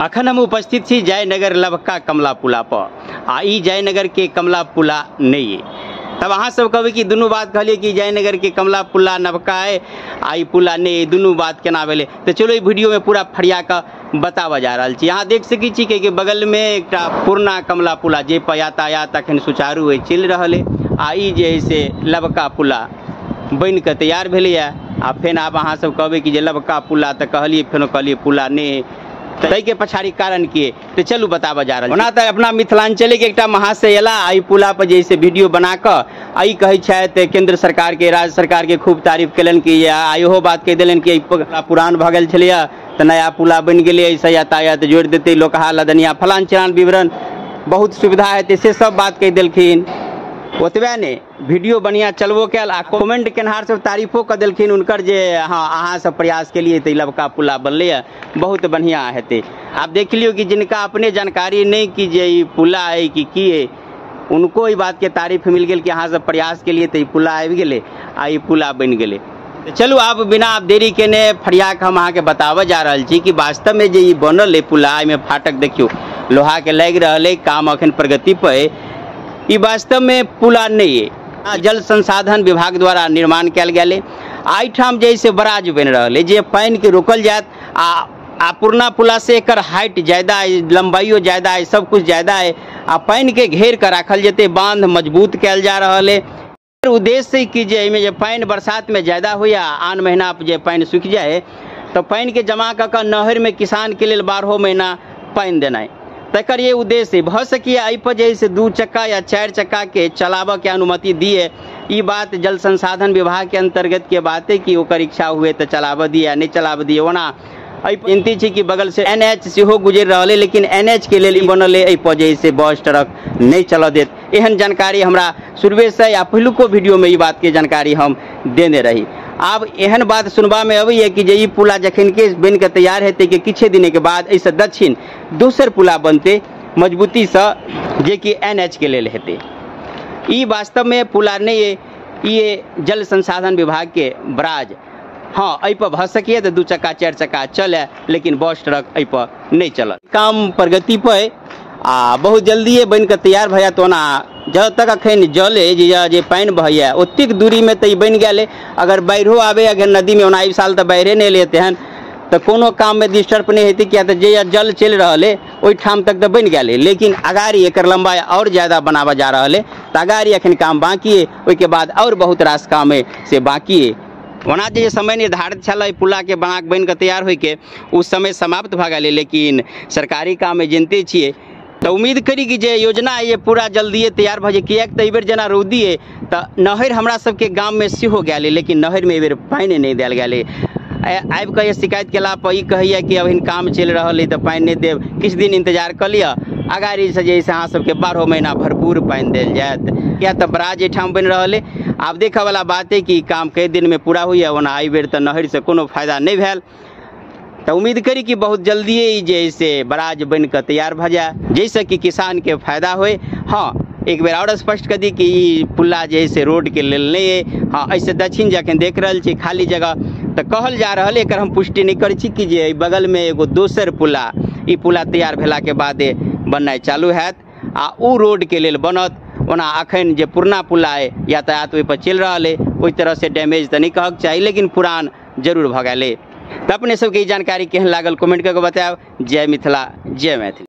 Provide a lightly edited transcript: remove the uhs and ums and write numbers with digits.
अखन हम उपस्थित छी जयनगर लभका कमला पुला पर आ ई जयनगर के कमला पुला नहीं है। तब अहाँ सब कहबै कि दुनू बात कहलिए कि जयनगर के कमला पुला नवका है आ ई पुला नहीं, दुनू बात केना भेलै। तो चलो ई वीडियो में पूरा फरिया कऽ बताबऽ जा रहल छी। अहाँ देख सकै छी कि बगल में एकटा पुरना कमला पुला जे पर यातायात अखन सुचारू है चलि रहल है आ ई जे है से लभका पुला बनि कऽ तैयार भेलैए। आ फेन आब अहाँ सब कहबै कि जे लभका पुला तऽ कहलिए, फेनो कहलिए पुला नहीं है, ताहिके पछाड़ी कारण की, तो चलू बताबऽ जा रहल। ओना तऽ अपना मिथिलांचले के एकटा महाशय एला आ ई पुला पर जे से वीडियो बना कऽ आ ई कहै छथि केंद्र सरकार के राज्य सरकार के खूब तारीफ केलनि कि आ इहो बात कहि देलनि कि पुला पुरान भऽ गेल छलैए तऽ नया पुला बनि गेलै, एहिसँ यातायात जोड़ि देतै, लोकहा लदनिया फलान चिलान विवरण बहुत सुविधा हेतै, से सब बात कहि देलखिन। ओतबे नहि, वीडियो बढ़िआँ चलबो कयल आ कमेंट केनहार सब तारीफो कऽ देलखिन हुनकर जे हाँ अहाँ सब प्रयास केलिए तऽ ई लभका पुला बनलैए, बहुत बढ़िआँ हेतै। आब देख लियौ कि जिनका अपने जानकारी नहि कि जे ई पुला है कि की है, उनको ई बातके तारीफ मिल गेल कि अहाँ सब प्रयास केलिए तऽ ई पुला आबि गेलै आ ई पुला बनि गेलै। तऽ चलू आब बिना देरी केने फरिया कऽ हम अहाँके बताबऽ जा रहल छी कि वास्तवमे जे ई बनल है पुला, एहिमे फाटक देखियौ लोहाके लागि रहल है, काम अखन प्रगति पर है। ई वास्तव में पुला नहीं है, जल संसाधन विभाग द्वारा निर्माण कयल गेल है। एहिठाम जे से बराज बनि रहल है जे पानि के रोकल जायत आ पुरना पुला से एकर हाइट ज्यादा है, लंबाइयो ज्यादा है, सब कुछ ज्यादा है आ पानि के घेर के राखल जेतै, बांध मजबूत कयल जा रहल है। उद्देश्य कि जे एहिमे जे पानि बरसात में ज्यादा होइए, आन महीना जे पानि सूखि जाए तऽ पानि के जमा कऽ कऽ नहर में किसान के लेल 12 महीना पानि देनाइ, तकर ये उद्देश्य भऽ सकैए। एहिपर जे से 2 चक्का या 4 चक्का के चलाबऽ के अनुमति दिए, ई बात जल संसाधन विभाग के अंतर्गत के बात है कि ओकर इच्छा हुए तऽ चलाबऽ दिए या नहि चलाबऽ दिए। ओना एहि विनती छी कि बगल से NH सेहो गुजरि रहल है, लेकिन NH के लेल ई बनल है, एहिपर जे से बस ट्रक नहि चलऽ देत। एहन जानकारी हमरा शुरुएसँ या पहिलुको वीडियोमे ई बातके जानकारी हम देने रही। आब एहन बात सुनबामे अबैए कि जे ई पुला जखन के बनि कऽ तैयार हेतै कि किछे दिनके बाद एहिसँ दक्षिण दोसर पुला बनतै मजबूतीसँ, जे कि NH के लेल हेतै। ई वास्तवमे पुला नहि अइ, ई जल संसाधन विभागके बराज। हाँ एहिपर भऽ सकैए तऽ 2 चक्का 4 चक्का चलए, लेकिन बस ट्रक एहिपर नहि चलत। काम प्रगति पर अइ आ बहुत जल्दिए बनि कऽ तैयार भऽ जायत। ओना जब तक अखन जल अइ जे पानि बहैए ओतेक दूरीमे तऽ ई बनि गेल अइ। अगर बाढ़िओ आबै अगर नदीमे, ओना एहि साल तऽ बाढ़िए नहि एलै तेहन तऽ कोनो काममे डिस्टर्ब नहि हेतै, किया तऽ जे जल चलि रहल अइ ओहिठाम तक तऽ बनि गेल अइ, लेकिन अगाड़ी एकर लम्बाइ आओर ज्यादा बनाबऽ जा रहल अइ तऽ अगाड़ी अखन काम बाँकी अइ, ओहिके बाद आओर बहुत रास काम अइ से बाँकी अइ। ओना जे समय निर्धारित छलै पुलाके बनि कऽ तैयार होइके, ओ समय समाप्त भऽ गेलै, लेकिन सरकारी काममे जनिते छियै तऽ उम्मीद करी कि जे योजना अइ पूरा जल्दिए तैयार भऽ जाय। किएक तऽ एहिबेर जेना रौदी अइ तऽ नहरि हमरा सबके गाममे सेहो गेल अइ, लेकिन नहरिमे एहिबेर पानि नहि देल गेल अइ। आबि कऽ शिकायत केला पर ई कहैए कि अभी काम चलि रहल अइ तऽ पानि नहि देब, किछु दिन इंतजार कऽ लिअ, अगाड़ीसँ जे से अहाँ सबके 12 महीना भरपूर पानि देल जायत। किएक तऽ बराज एहिठाम बनि रहल अइ। आब देखऽवला बात अइ कि काम कए दिनमे पूरा होइए। ओना एहिबेर तऽ नहरिसँ कोनो फायदा नहि भेल, तऽ उम्मीद करी कि बहुत जल्दिए ई जे से बराज बनि कऽ तैयार भऽ जाय, जाहिसँ कि किसानके फायदा होइ। हाँ एक बेर आओर स्पष्ट कऽ दी कि ई पुला जे से रोडके लेल नहि अइ। हाँ एहिसँ दक्षिण जखन देख रहल छी खाली जगह तऽ कहल जा रहल, एकर हम पुष्टि नहि करै छी कि जे एहि बगलमे एगो दोसर पुला, ई पुला तैयार भेलाके बादे बननाइ चालू हैत आ ओ रोडके लेल बनत। ओना अखन जे पुरना पुला अइ यातायात ओहिपर चलि रहल अइ, ओहि तरहसँ डैमेज तऽ नहि कहक चाही, लेकिन पुरान जरूर भऽ गेल अइ। तऽ अपने सबके ई जानकारी केहन लागल कमेंट कऽ के बतायब। जय मिथिला, जय मैथिली।